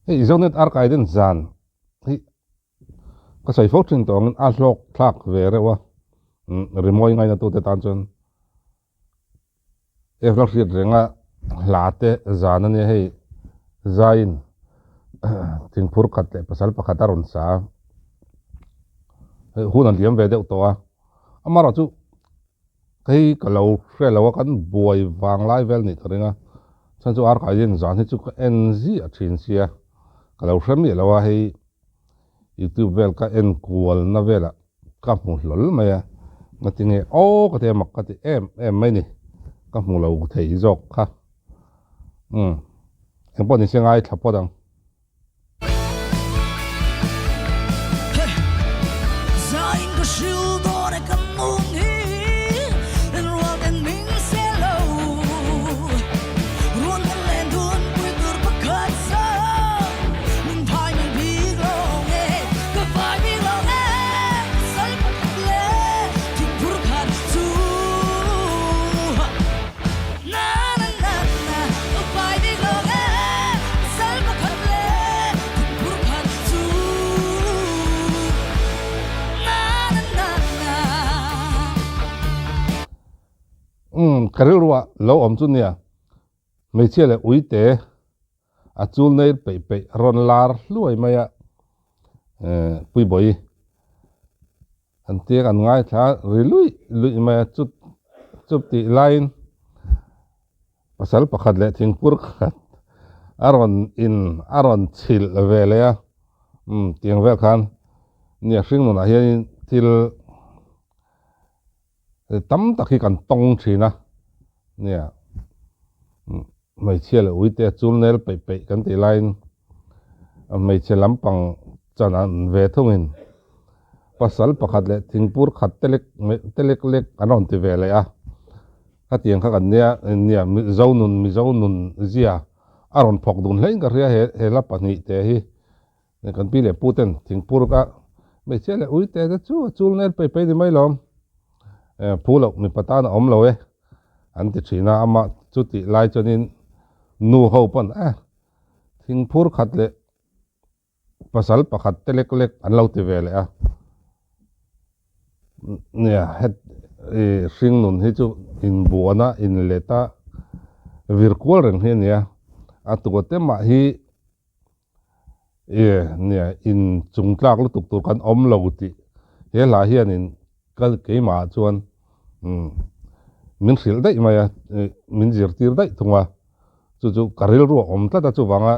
Hei Zonet Arkaiden zan hi ka sawi fo thin tawh angin a hlawk thlak ve reuh a, rimawi ngaina tute tan chuan F la hriat renga hla te zan a nia hei zaiin thingphur khat leh pasal pakhat a rawn sa a, hei hun a liam ve deuh tawh a, amaherawhchu hei ka lo hre lo a kan buai vang lai vel nih ka ring a, chhan chu ar kai hian zan hi chu ka en ziah thin sia ka lo hre miah lo a hei youtube vel ka en kual na velah. Ka hmu hlawl mai a, ngati nge aw ka ti a mak ka ti em em mai ni, ka hmu lo thei zawk kha. Umm engpawh ni se ngaithla phawt ang. Umm ka rilruah lo awm chu nia hmeichhia leh uite A chul nei peih peih rawn lar hluai mai a, Puibawi an tia kan ngaithla ri luih luih mai a, chup chup tih laiin pasal pakhat leh thingpur khat a rawn in a rawn chhilh ve leh a, umm tiang vel khan nia hring nunah hianin thil tam tak hi kan tawng thin a, nia. Hmeichhia leh uite a chul nel peih peih kan tih laiin hmeichhe lampang chan an ve thungin pasal pakhat leh thingpur khat te lek te lek lek an rawn ti ve leh a. Khatiang kha kan nia nia Mizo nun Mizo nun zia a rawn phawk dun hlein ka hria he he la pahnih te hi kan pi leh pu ten thingpur kha hmeichhia leh uite te chu a chul nel peih peih ni mai lawm phu loh mipa tan a awm lo e. An ti thin a, amah chu tih lai chuanin nu ho pawn eh thingphur khat leh pasal pakhat te lek lek an lo ti ve leh a. Nia het i hring nun hi chu inbuana inleta vir kual reng hi a nia, a tua te mah hi e nia in chung tlak lutuk tur kan awm lo tih he hla hianin ka keimah ah chuan umm min hrilh daih mai a min zirtir daih thung a chu chu ka rilru a awm tlat a chuvanga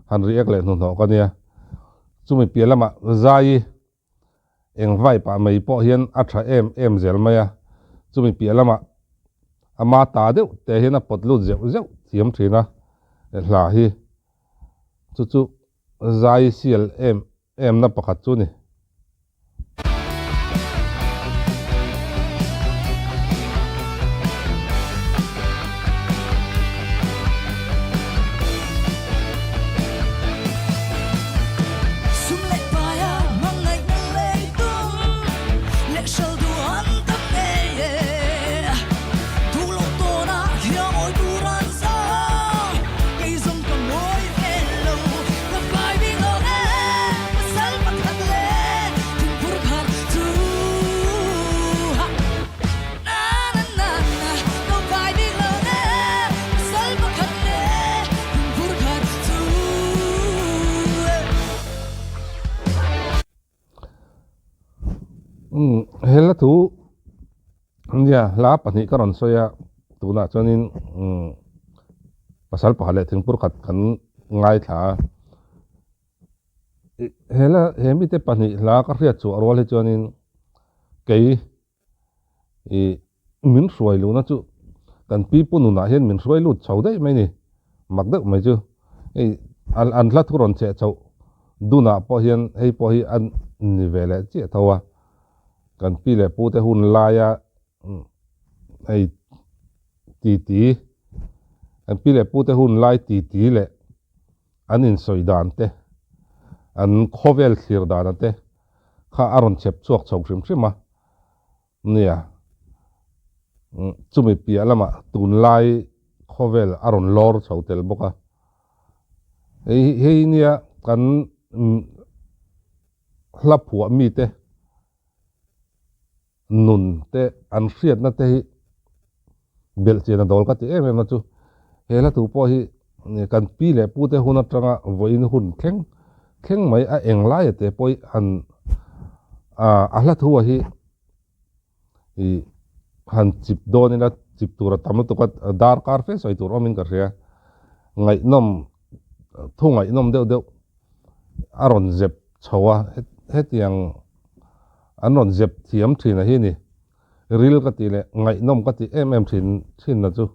han react leh hnuhnawh ka nia chumi piah lamah zai Eng vai pah mai pawh hian a tha em em zel mai a, chumi piah lamah ama ta deuh te hian a pawt lut zeuh zeuh thiam thin a, hla hi chu chu zai sial em em na pakhat chu ni. Sum leh paia hmangaihna lei tum leh hral duh an tam ngei e. Duh loh tawnah hiam awi tur an zang, kei zawng ka mawi ve lo, ka fai bik lo e, pasal pakhat leh thingphur khat chu. Na na na na, ka fai bik lo e, pasal pakhat leh thingphur khat chu. Umm hela thu nia hla pahnih ka rawn sawi a tunah chuanin umm pasal pakhat leh thingpur khat kan ngaithla a hela he mite pahnih hla ka hriat chhuah rual hi chuanin kei Ih min hruai luhna chu kan pi pu nunah hian min hruai lut chho daih mai ni, mak deuh mai chu. Hei an hla thu rawn cheh chhoh dunah pawh hian hei pawh hi a ni ve leh chiah tho a, kan pi leh pu te hun laia hei titi, kan pi leh pu te hun lai titi leh an insawi dan te, an khawvel thlir dana te kha a rawn chep chhuak chho hrim hrim a nia. Chumi piah lamah tunlai khawvel a rawn lawr chho tel bawk a. Hei hei nia kan hla phuah mite nun te an hriatna te hi belhchian a dawl ka ti em em a chu. He hla thu pawh hi kan pi leh pu te hun atanga vawiin hun thleng thleng mai a eng laia te pawh hi han a hla thu a hi ih han chip dawn ila chip tur a tam lutuk a darkar fe sawi tur awmin ka hria ngaihnawm thu ngaihnawm deuh deuh a rawn zep chho a hetiang an rawn zep thiam thin a hi ni ril ka tih leh ngaihnawm ka tih em em thin thin na chu.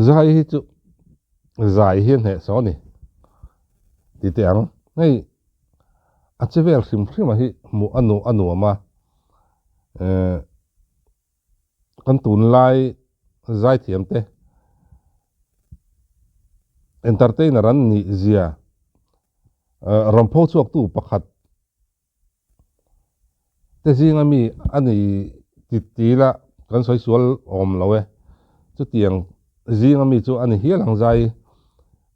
Zai hi chu zai hi a hneh saw a ni ti teh ang. Hei a che vel hrim hrim a hi hmuh a nuam a nuam a eh kan tunlai zaithiam te entertainer an nih zia rawn pho chhuak tu pakhat te zinga mi a ni ti ti ila kan sawi sual awm lo e. Chutiang zinga mi chu a ni hial ang zai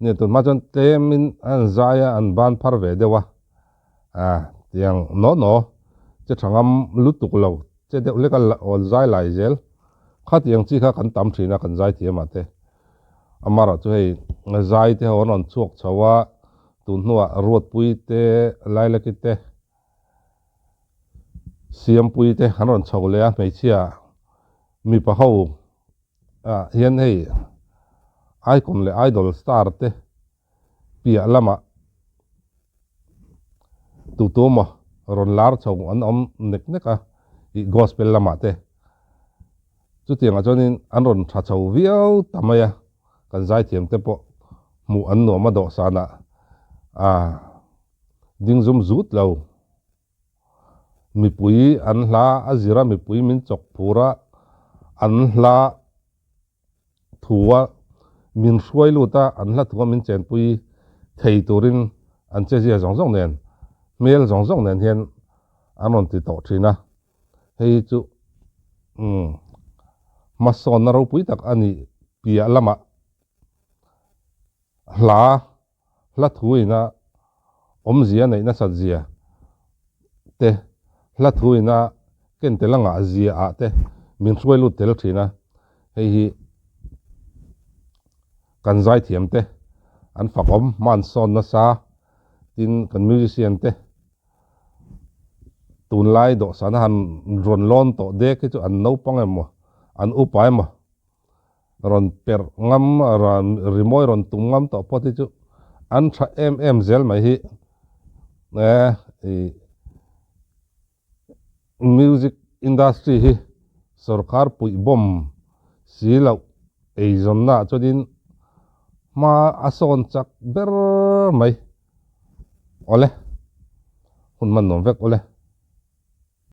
nia tunhma chuan tlemin an zai a an ban phar ve deuh a ah tiang naw naw che tha ngam lutuk lo che deuh hlek a awn zai lai zel khatiang chi kha kan tam thin a kan zai thiam ah te amarawh chu hei zai te ho an rawn chhuak chho a. Tun hnuah Ruatpui te, Lailaki te, Siampui te an rawn chho leh a, hmeichhia mipa ho ah hian hei Icon leh Idol star te piah lamah tutu emaw rawn lar chho an awm nek nek a, ih gospel lamah te. Chutiangah chuanin an rawn tha chho viau ta mai a. Kan zaithiam te pawh hmuh an nuam a dawhsan ah a ding zum zut lo. Mipui an hla a zir a, mipui min chawk phur a, an hla thu a min hruai lut a, an hla thu a min chenpui thei turin an chezia zawng zawng nen, hmel zawng zawng nen hian an rawn ti tawh thin a. Hei chu umm hmasawnna ropui tak a nih piah lamah hla hla thuina awmzia neih nasat zia te, hla thuina ken tel a ngah zia ah te min hruai lut tel thin a, hei hi kan zaithiam te an fakawm hmansawn nasa tin kan musician te. Tunlai dawhsana han rawn lawn tawh dek hi chu an naupang emaw an upa emaw rawn perh ngam rimawi rawn tum ngam tawh phawt hi chu an tha em em zel mai hi eh music industry hi sorkar puih bawm si loh eizawnna ah chuanin hma a sawn chak ber mai. Awle, hun hman nuam vek awle.